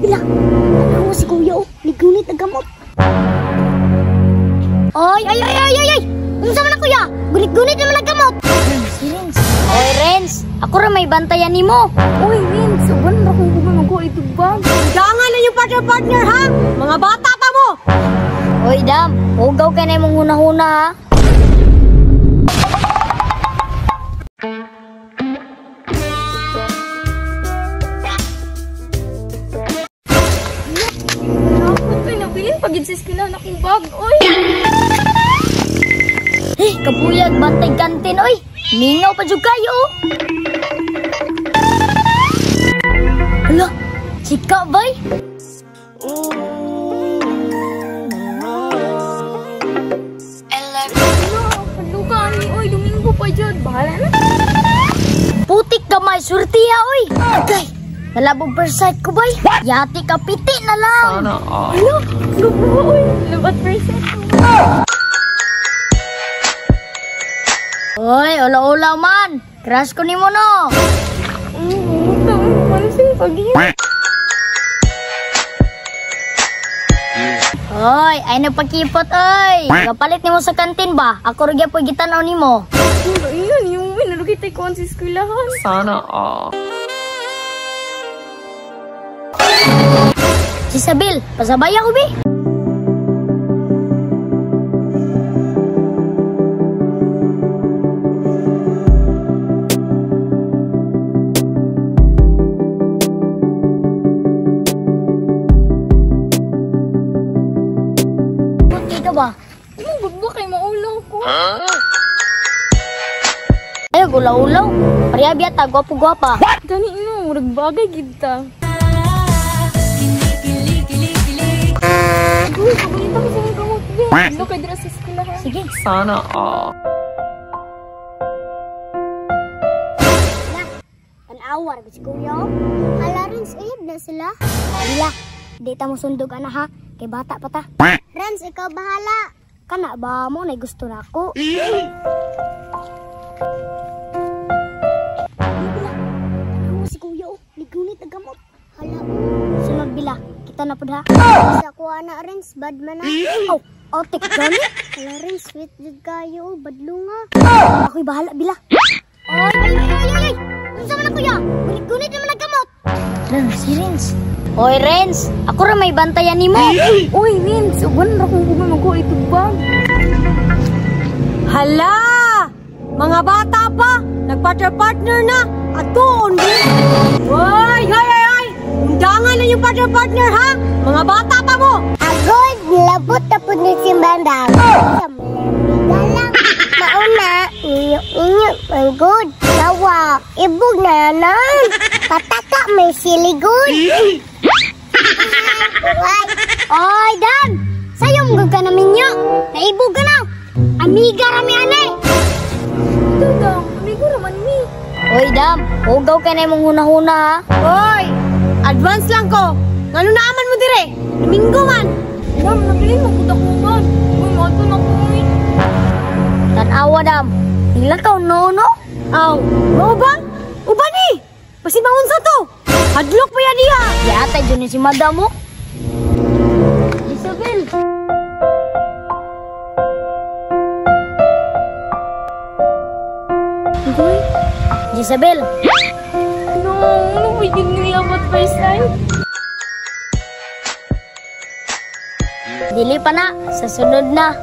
Bila, ano si kuya oh, nigunit ang gamot. Ay, ay, ay, ay, ay, ay! Unsa man na kuya? Gunit-gunit naman ang gamot. Si Renz. Oy, Renz, ako ra may bantayan nimo. Uy, Renz, uban ra kung guman magkuha itong bag. Dangan na yung partner-partner ha! Mga bata pa mo! Oy, Dam, hugaw ka na imong huna-huna ha. Pagid sa eskwela na akong bag, oy! Eh, kabuyag, bantay kantin, oy! Mingaw pa jud kayo, oh! Hala, chika, bay! Hala, paluka ni, oy! Domingo pa jud, bahala na! Putik gamay, surtiya, oy! Agay! Nalabog first sight ko, bay! Yati ka, piti na lang! Sana all. Hala, gabuha, oy! Love at first sight. Oy, ulaw-ulaw man! Crush ko nimo, no! Oy, ay nagpakipot, oy! Kapalit nimo sa kantin ba? Ako ra gyud gitanaw nimo. Iyon, yung winarugitay ko sa eskwelahan. Sana all. Si Sabil, pasabay ako, bi. Buti ka ba? Anong gudba kay maulaw ko? Ay, gulaw-ulaw. Pareha biyata, gwapo-gwapa. Gani no, murag bagay gid ta. Uy, pagunita ko sa mga gamot. Ano kay dira sa eskwelahan? Sige. Sana all. Tan-awar si kuya. Hala, Renz, uyab na sila. Hala, di ta mo sundog ana ha. Kay bata pa ta. Renz, ikaw bahala. Kana ba mo na gusto na ako? Ano si kuya oh, nigunit ang gamot. Hala, oh. Sunod bila, kita na pud ha. Sa kuha na Renz, bad man na. Oh, otik gani. Hala Renz, sweet jud kayo, badlunga. Ako'y bahala bila. Ay, ay, ay, ay, ay. Unsa man na kuya? Gunit-gunit naman ang gamot. Renz, si Renz. Oy, Renz, ako ra may bantayan nimo. Uy, Renz, uban ra kung guman magkuha itong bag. Hala! Mga bata pa! Nagpartner-partner na! Atoon din! Uy! Ay, ay, ay! Undangan na yung partner-partner ha! Mga bata pa mo! Agod! Nilabot na po ni si Bandang. Mauna, inyo-inyo, manggod. Tawa, ibog na nan. Pataka may siligod. Oy, Dan! Sayo mong ka na minyo. Naibog ka na. Amiga rami ane. Ito, Dam. Amigo raman mi. Oy, Dam. Hugaw ka na imong huna-huna ha. Oy! Advance lang ko! Ngano naaman mo dire? Domingo man! Dam, nabilin mo kung akong bag. Uy, mato na ko, uy. Tanawa, Dam. Nilakaw no, no? Aw, mao ba? Uban ni! Pasimangon sa to! Hadlok pa yan diha! Yata dyan ni si Madam mo. Isabel. Uy, Isabel. no, ano ba yung love at first sight? Dili pa na. Sa sunod na.